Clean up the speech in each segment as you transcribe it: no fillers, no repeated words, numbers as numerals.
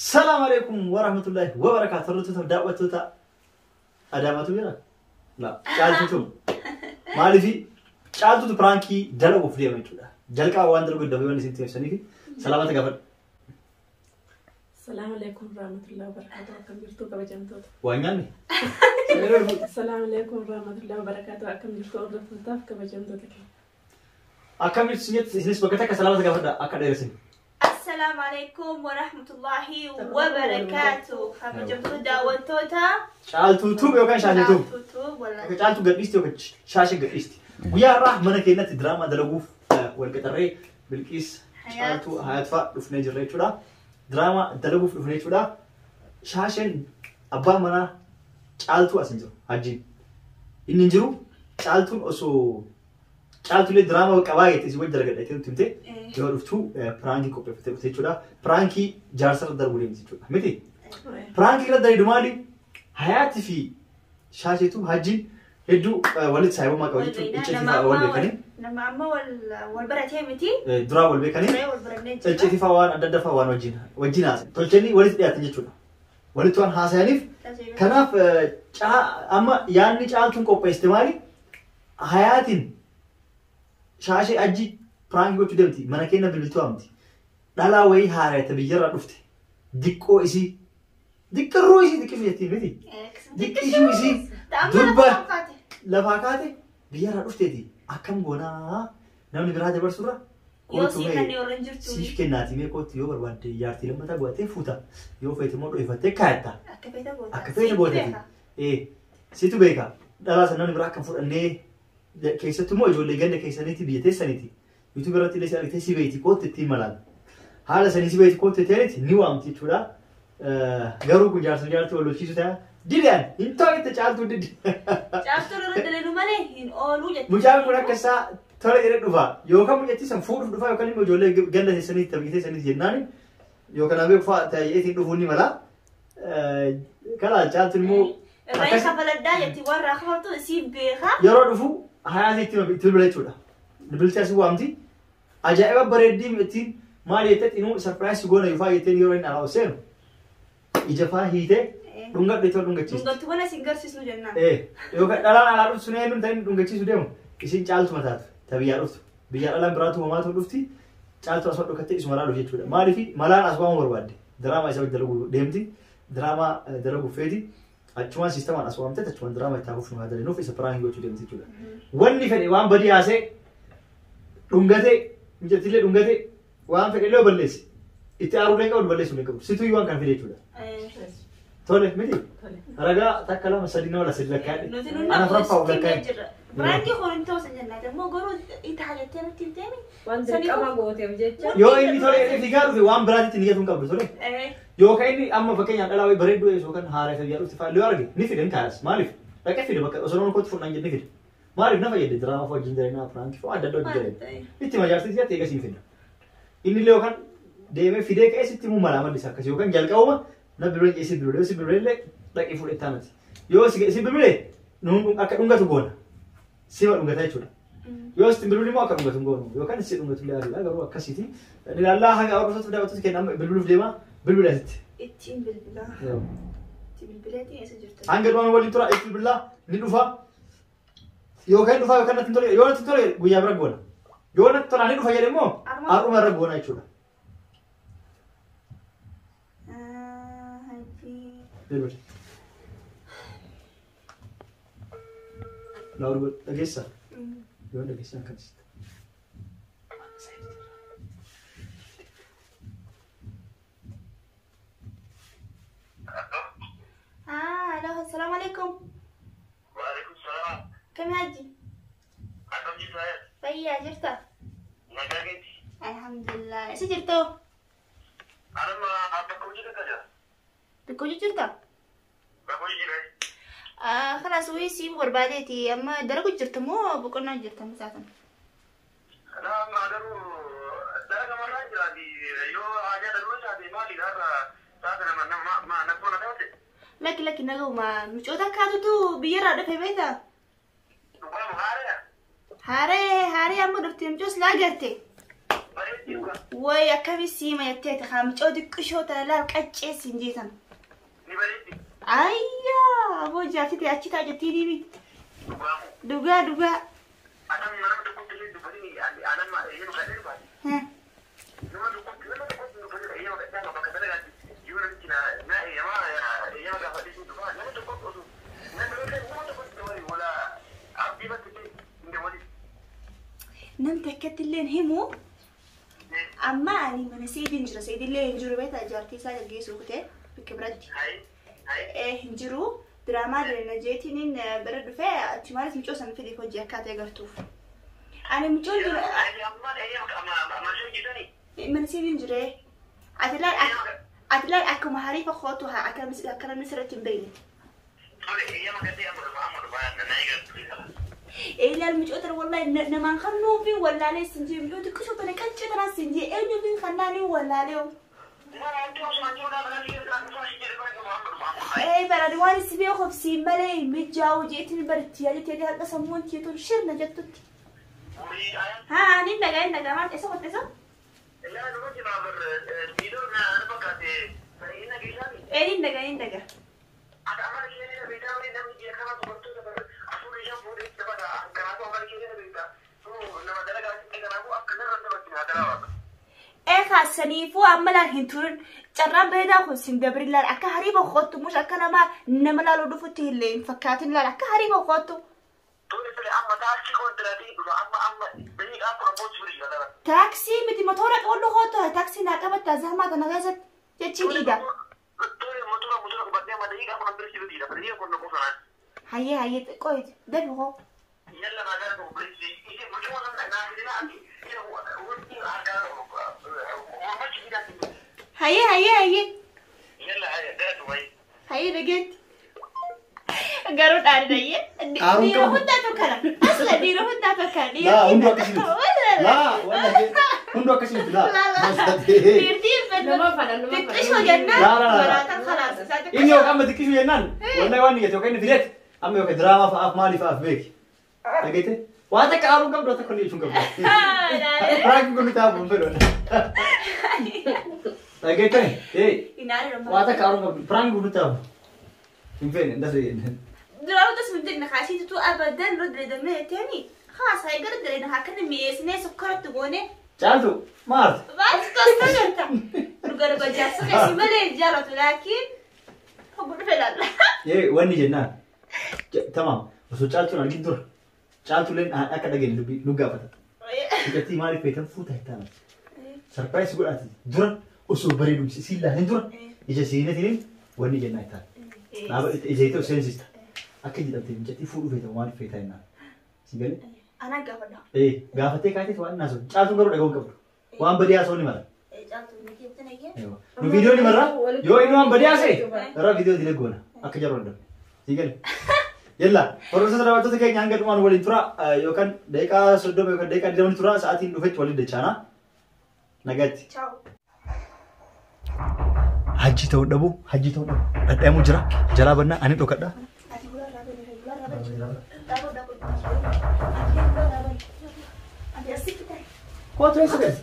Salaam alaikum warahmatullahi wabarakaatu. Hordoftoota daawwattoota Adaamaatu jira? La, Caaltuutu. Maaliif Caaltuutu piraankii dalaguuf deema jechuudha. Jalqaba waan dalagu dafee waan isin ibsaniif salaamata gaafadhu. Salaamu alaikum warahmatullahi wabarakatuh. Akkam jirtu kabajamtoota? Waan nyaanne? Salaamu alaikum warahmatullahi wabarakatuh. Akkam jirtu hordoftootaaf kabajamtoota keenya? Akkam jirtu isinis isinis bakka takka salaamata gaafadha akka dheeressin. Assalaamu alaikum warahmatullahi wabarakaatu. Kabajamtoota daawwattoota. Caaltuu Tube yookaan Shaashee Tube. Caaltuu Tube Akka wallaahi. Caaltuu gadhiisti yookaan Shaashee gadhiisti. Guyyaa har'aa mana keenyatti diraamaa dalaguuf wal qaxarree Bilqiis Hayaat. Caaltuu Hayaat fa'a dhufnee jirra jechuudha. Diraamaa dalaguuf dhufnee jechuudha. Shaasheen abbaan manaa Caaltuu as hin jiru. Hajjiin. Inni hin jiru. Caaltuun osoo Caaltuulee diraamaa qabaa jettee si wajji dalagadha jettee nutti himte. Yeroo dhuftu piraankii qopheeffattee dhufte jechuudha. Piraankii jaarsarra darbuu deemti jechuudha. Miti? Piraankii irra dalagu maali? Hayaatii fi Shaasheetu Hajjiin hedduu walitti saayibummaa qabu jechuudha. Icciitii fa'aa wal beekanii. Nama amma wal baratee miti. Duraa wal beekanii. Turee wal barannee jira. Icciitii fa'aa waan adda addaa fa'aa waan wajjin wajjin haasayan. Tolchanii walitti dhiyaatan jechuudha. Walitti waan haasayaniif kanaaf amma yaadni Caaltuun qopheessite maali? Hayaatiin Shaashee Hajji piraankii gochuu deemti. Mana keenya bilbiltuu amti. Dhalaa wayii haarayata biyyarraa dhufte. Diqqoo isii. Diqqirruu isii diqqisuu jettiin miti. Diqqishuu isii durba lafaa kaate biyyarraa dhufteeti. Akkam goonaa namni biraa dabarsurra Yoo kootu sii mee kanneen warra hin jirtu. siif kennaati mee kootu yoo barbaadde jaartii lammataa godhattee fuuta. Yoo feete immoo dho'ifattee kaayatta. Akka feete goota. Akka feete gootati. Ee situ beeka. Dhalaa sana namni biraa akka hin fudhannee keessattuu immoo ijoollee ganda keessaniiti biyya teessaniiti. YouTube irratti illee si argitee si beeyti kootu ittiin malaan. Haala sanii si beeyti kootu ittiin ni waamti jechuudha. Garuu kun jaarsa jaartii wal lolchiisu ta'a. Didaan hin ta'u jette Caaltuu didi. Caaltuu irra dalaguu malee hin ooluu jette. Mucaan kun akka isaa tola jedhee dhufa. Yookaan mucattii san fuudhuuf dhufa yookaan immoo ijoollee ganda teessaniiti biyya teessaniiti jennaan yookaan abee fa'a ta'eetiin dhufuu ni mala. Kalaa Caaltuun immoo Irraa akkas kafaladdaa jetti warra kafaltu isii beekaa. yeroo dhufu hayaati itti bilbila jechuudha. Bilbilcha asii waamti. Ajaa'iba bareeddii ittiin maal jettee inuu sarpiraayisii goona yufaa jetteen yeroo inni alaa seenu ija faa hiitee dhungadhu itti wal dhungachiisti. Dhungattu mana isin garsiisnu jennaan. Yookaan dhalaan alaa dhuftu sun eenyuun ta'in dhungachiisu deemu isin Caaltu mataatu ta biyyaa dhuftu. Biyyaa dhalaan biraatu homaatu dhufti Caaltu asuma dhokattee isuma laaluuf jechuudha. Maaliif malaan as waamuu barbaadde diraamaa isa dalaguu deemti diraamaa dalaguuf feeti achumaan siistamaan as waamte achumaan diraamaa itti hafuuf nu haa dalanuuf isa piraankii gochuu deemti jechuudha. Wanni fedhe waan badii haasee dhungatee mucattiillee dhungatee waan fedhe illee balleesse itti aaruu illee qabu balleessuu illee qabu situu waan kan fide jechuudha. Tole miti ragaa takka lama sadi nama sadi lakkaa'e. Nuti nunna Ana afuraffaa goositti lakkaa'e. jirra. Piraankii kun hin ta'u san jennaan immoo garuu itti jettee nutti hin teemi. Waan dirqama gooteef jecha. Yoo inni tole jedhee fiigaa dhufe waan biraatitti niyyatu hin qabdu tole. Yookaan inni amma fakkeenyaaf dhalaa wayii bareedduu yookaan haaraa isa biyyaa dhufte fa'aa yoo arge ni fide ni kaayas. Maaliif? Dhaqee fide bakka osoo nama kootti fudhan jedhe ni fide. Maaliif na fayyade diraamaa fa'aa wajjin jireenyaa piraankii fa'aa adda adda wajjin jireenya. Itti majaartii si'atti eegas hin fida. Inni illee yookaan deemee fidee ka'ee sitti himuu mala amalli isaa akkasii yookaan jalqabuma na bilbilee jedhee si bilbilee si bilbilee illee dhaqee fuudhee taanati. Yoo si bilbilee nuun akka dhungatu goona. Sima dhungata jechuudha. Yoo sitti bilbilu immoo akka dhungatu hin goonu yookaan si dhungatu illee adiidha garuu akkasiiti. Ilaallaa haga hordoftoota daawwattoota keenya amma bilbiluuf deema bilbila asitti. Ittiin bilbilaa. Itti bilbileetiin eessa jirta? Hanga dhumaan waliin tura itti bilbilaa ni dhufa. Yookaan dhufa yookaan natti hin tole yoo natti hin tole guyyaa bira goona. Yoo natti tola ni dhufa jedhe immoo har'uma irra goona jechuudha. Bilbila. Laawur godhu dhageessa. Yoo dhageessan akkasitti. Alo, assalamu alaikum. Waalaikum salaam. Kam Haji? Akkam jirtu Hayat? Fayyaa jirta? Nagaa keeti. Alhamdulillah. Eessa jirtu? Anuma bakka hojii takka jira. Bakka hojii jirta? Bakka hojii jira. Kalaas wayii sii barbaadeeti. Amma dalagu jirta moo boqonnaa jirta misaatan? Nama garuu dalaga marraa jiraati. Yoo haajaa daluu taate maali har'a taate nama nama nama na taate? Lakki lakki naguma micoota akkaatutu biyyarraa dhufe beektaa? Dhugamu haaree? Haaree haaree amma dhufte micoos laa garte. Bareedduu. Way akkami siima jetteeti haa micoo xiqqishoo tana laal qacceessi hin jeetan. Ayyaa aboo jaartite achi taa jettii diibi. Dhugaa dhugaa. Nam takkatti illeen himu amma ani mana seetiin jira seetillee hin jiru beektaa jaartii isaa gaggeessuu kutee bakka biratti. Hin jiru diraamaa jireenya jeetiin bira dhufee achumaanis micoo sana fedhiif hojii akkaataa agartuuf. Ani micoo jiru. Mana seetiin jiree ati laal akkuma hariifa kootu haa akka namni sirratti hin beekne. Ilaal micoota wallahi namaan kannuufi wallaalee sinjee micoota xiqqishoo tana qaccee tanaa sinjee eenyuufi kannaanii wallaalee. Barani waan si beekuuf siin malee mijaa'u jeetiin baritti yaadatti haqa sammuun keetuun shirna jettutti. Haa ni dhagaa hin dhagaa maal isa qottisa? Ni dhagaa ni dhagaa. Saniifuu amma laal hin turin carraan bareedaa kun sin dabrin laal akka hariiba kootu mush akka nama nama laaluu dhufutti illee hin fakkaatin laal akka hariiba kootu. Taaksii miti motora qabadhu kootu taaksii naa qabatta zahmaa tana keessatti jechiin dhiida. Hayyee hayyee xiqqoo dafi hoo. Hayyee hayyee hayyee. Hayyee dhageetti. Garuu dhaadhi dhayyee. Dhiira hundaatu kana. Asla dhiira hundaatu kana. Laa hunduu akkasii miti. Laa wallahi hunduu akkasii miti laa. Dhiirtiin xiqqishoo jennaan maraatan khalaas. Inni yookaan amma xiqqishoo jennaan wallahi waan niyyate yookaan inni fideet amma yookaan diraamaa fa'aaf maaliif fa'aaf beeki. Dhageette waan takka aaruun qabdu waan takka illee jechuun qabdu. Piraankiin kun nuti haafuun fedhu. Dhageette waan takka aaruun qabdu piraankiin kun nuti haafu. Hin feene indas دراما بس بدنا خاشي تو ابدا رد لدمنا تاني خلاص هاي قرد لنا هكذا ميسنا سكرت تقوني تعالوا مارت بس تصدقت رجع رجع جالس خشي ملي جالت لكن هو فعلا ايه وين جنان تمام بس تعالوا انا جدر تعالوا لين اكد اجي لبي نقافته انت مالي فيتم فوت هتانا سربرايز قول انت در اسو بريدم سيلا هندر اجا سينتين وين جنان تاع اجا سينسيست akka jedhamte mijattii fuudhuu feeta maaliif feeta jennaan. Si galee? Anaa gaafadha. Gaafattee kaateet waan naasoo caaltuun garuu dhaga'uu hin qabdu. Waan badii haasa'uu ni mala. Nu viidiyoo ni marra yoo inni waan badii haasa'e irraa viidiyoo dilee goona akka jarru danda'u. Si galee? Yalla hordoftoota daawwattoota keenya hanga dhumaan waliin tura yookaan daqiiqaa 30 yookaan daqiiqaa 20 tura sa'aatiin dhufetti waliin dachaana. Nagaatti. Hajji ta'uu dhabu hajji ta'uu dhabu dhadhaamuu jira jalaa bannaa ani dhokadha. Quanto é isso, velho?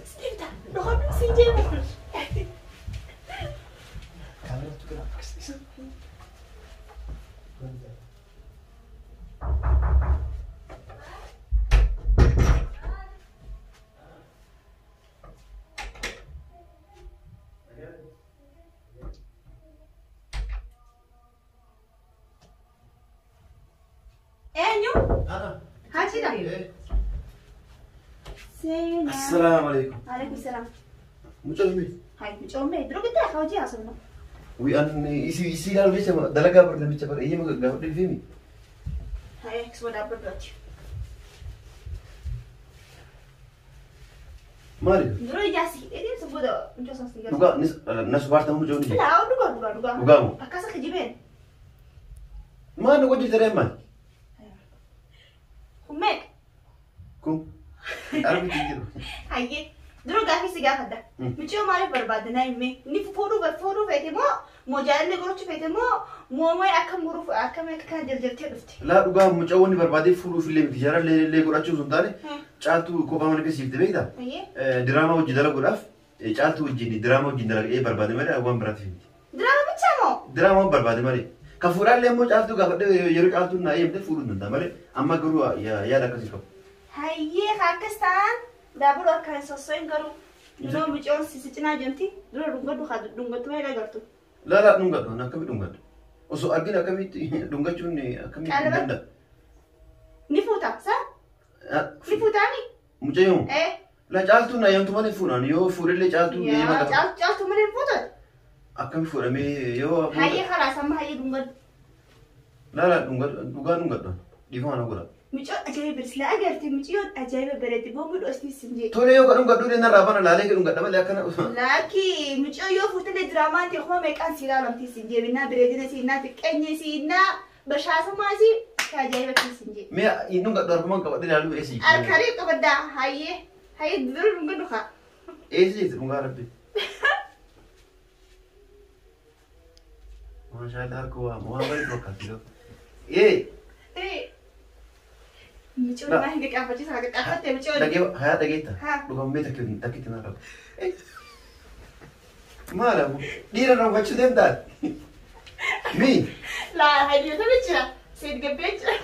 السلام عليكم. وعليكم السلام. مجمي. هاي مجمي دروك انت خوجي اصلا. وي ان يسي قال ليش دلقا برنامج بر اي ما قاعد فيمي. هاي اكس ولا بردوتي. مالي. دروك جاسي ايه سبودا مجوسن سيجا. دوغا نس بارتا مجوني. لا دوغا دوغا دوغا. دوغا. اكاسا خجيبين. ما نقول جري ما. خمك. كم. عربي تجيرو. هاي Dura gaafii si gaafadha. Mucayyoo maaliif barbaadde naa himee? Inni fuudhuu feete moo moo jaalallee godhachuu feete moo moo akkam godhuuf akkam akka kana jarjartee dhufte? Laa dhugaa mucaawwan ni barbaadee fuudhuuf illee miti jaalallee illee godhachuu sun taane caaltuu kophaa mana keessa jirti beektaa? Diraamaa hojii dalaguudhaaf caaltuu wajjin diraamaa wajjin dalagee barbaade malee waan biraatiif miti. Diraamaa bichaa moo? Diraamaa barbaade malee. Kan fuudhaallee immoo caaltuu gaafadhee yeroo caaltuun naa eeyyamte fuudhuu danda'a malee amma garuu yaada akkasii qabu. Hayyee akkas ta'an daabura akkaan sosso'in garuu yeroo mucoon si cinaa jirti dura dhungadhu haa dhungattu malee agartu. Laa laa dhungadhu akkamitti dhungadhu? Osoo argina akkamitti dhungachuun akkamitti hin danda'a? Ni fuuta sa? Ni fuutaani? Mucayyoo? La caaltuun na eeyyamtu malee fuudhaan yoo fuudhillee caaltuu eeyyama qaba. Caaltuu malee fuuta? Akkami fuudhamee yoo. Hayyee kalaas amma hayyee dhungadhu. Laa laa dhugaa dhungadhu dhiifama na godha. Mucoo ajaa'iba sila agarte mucayyoon ajaa'iba bareeddi boombi dhoosni sin jee. Tole yoo dhungadhu illee narraa bana laalee dhungadha malee akkana. Laaki mucayyoo yoo fuutee diraamaan ta'e kuma meeqaan si ilaalamti sin jee binnaa bareedina si innaa xiqqeenye si innaa bashaasummaa si ajaa'iba sin jee. Mee dhungadhu harkumaan qabadhe ilaaluu eessi. Harkaree qabaddaa hayyee hayyee dura dhungadhu haa. Eessi jetti dhungaa rabbi. Maashaallah harka waa waan bareedu fakkaatti. Ee. Mucoo maa hin qaqqaafachiisa haa qaqqaafatte mucoo. Dhagee hayaa dhageetta. Dhugamee takkitti na qaba. Maal ammoo dhiira dhungachuu deemtaa? Mii. Laa hayyoota jira seet gabbee jira.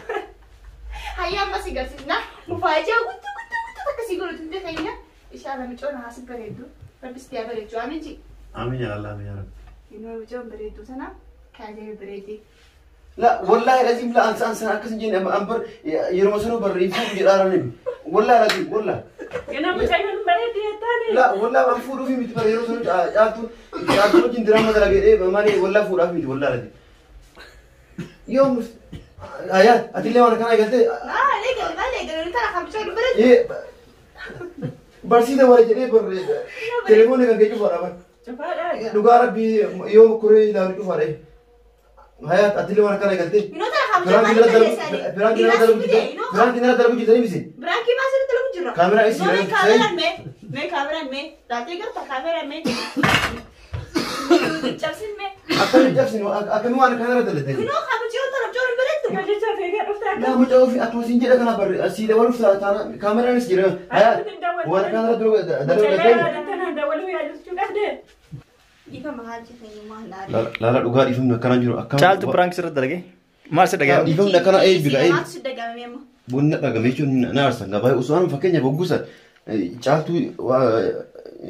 Hayyaa amma si garsiisna mufaajaa guutuu guutuu guutuu takka si godhutu hundi keenya ishaala mucoon haasi bareeddu rabbis tiyaa bareechu amiin ji. Amiin yaa Allah amiin yaa Rabbi. Inoo mucoon bareeddu sana kaajee bareeddi. لا والله لازم لا انسان انسان اكس جين امبر يرمسنو بر يفوق جدارن والله لازم والله انا مش عايز بريد يا لا والله ما فورو في متبر يرمسنو جالتو جالتو جين دراما دلغ ايه ماني والله فورا في والله لازم يوم ايات اتلي وانا كان قلت لا ليه قال ما ليه قالوا ترى خمسة بريد ايه برسيده ولا جدي بر تليفوني كان كيجو فورا بر ربي يوم كوري دارو فورا هيا أدلي وانا كان قلت برانك نرى دلبو جدني بيسي برانكي ما سر دلبو جرا كاميرا إيش نو كاميرا مي مي كاميرا مي داتي قرطة كاميرا مي جابسين مي أكمل جابسين أكمل وانا كاميرا دلتني نو خابتي وطلب جور البلد لا مجاوب أتوسين جدا كنا بر سيدا ولو أنا كاميرا نس جرا هيا وانا كاميرا دلبو لا لا dhugaa dhiifamni akkanaa jiru akkam. Caaltu prank sirra dalage maal si dhaga'ame? Dhiifamni akkanaa eebbi ga'ee. Maal si dhaga'ame amma? Bunni dhaga'ame jechuun na aarsa gabaa osoo an fakkeenya boggusa caaltuu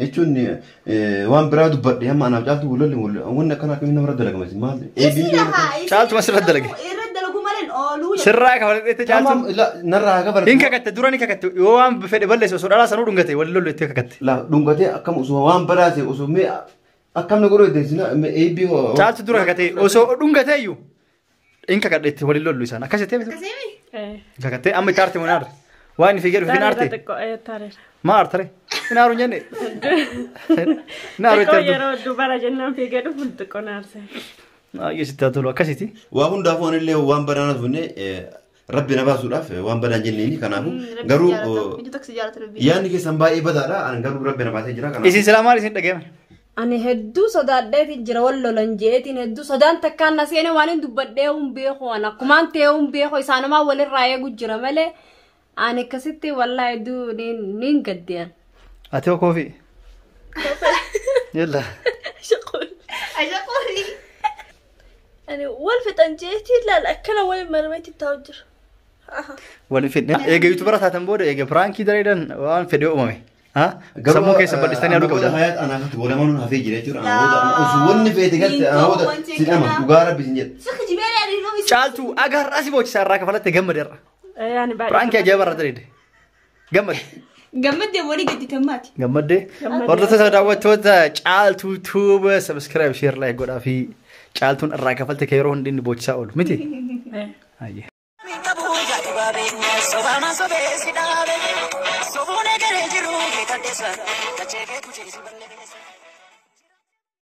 jechuun waan biraa dubbadhe amma anaaf caaltuu walolle wanni akkanaa akkamiin namarra dalagama maal eebbi. Caaltu ma sirra dalage? Irra dalagu malee ooluu. Sirraa kafaladheette caaltu. Narraa haa kafaladhe. Hin kakatte dura ni kakatte yoo waan fedhe balleesse osoo dhalaa sanuu dhungate wal lollu itti kakatte. La dhungatee akkam osoo waan baraate osoo mee akkam na godhu deessina eebbi. Caaltu dura kakate osoo dhungatee iyyuu hin kakadhetti waliin lollu isaan akkas jettee miti. Kakattee amma itti aarte moo naarre? Waan inni fiigee dhufe hin aarte? Maa aartare? Hin aaru hin jenne? Hin aaru itti ardu. Yeroo dubara jennaan fiigee dhufu xiqqoo naarse. Baay'ee sitti haa tolu akkasitti. Waa hundaafuu anillee waan badaan dhufne rabbi na baasuudhaaf waan badaan jenneeni kanaafuu garuu yaadni keessan baay'ee badaadha garuu rabbi na baasee jira kanaafuu. Isin silaa maal isin dhaga'ame? Ani hedduu sodaadheetiin jira wal lolan jeetiin hedduu sodaan takkaan na seene waan hin dubbadhee hin beeku waan akkumaan ta'ee hin beeku isaanumaa walirraa eegu jira malee ani akkasitti wallaa hedduu niin gaddean. Ati hoo koofii? Yalla. Ashaqooli. Ani wal fixan jeetiin laala akkana waliin marmeetti taa'u jira. Waliin fidne eega yuutubara taatan booda eega piraankii dareedan waan fedhe uumame. Sammuu keessa bal'istanii aduu qabda. Hayaat anaafatti walamanuun hafee jira jechuudha. Osoo wanni feete galte anaawwata sin ama dhugaa rabbi sin jedha. Caaltuu agar asii boochisaa irraa kafalatte gammade irra. Piraankii ajaa'iba irra dareede. Gammade. Gammaddee walii gadi tammaati. Gammaddee. Hordoftoota daawwattoota Caaltuu Tube subscribe share like godhaa fi caaltuun irraa kafalte kan yeroo hundi inni boochisaa oolu miti. Sobune gare jiru ke kadesa kache ke kuche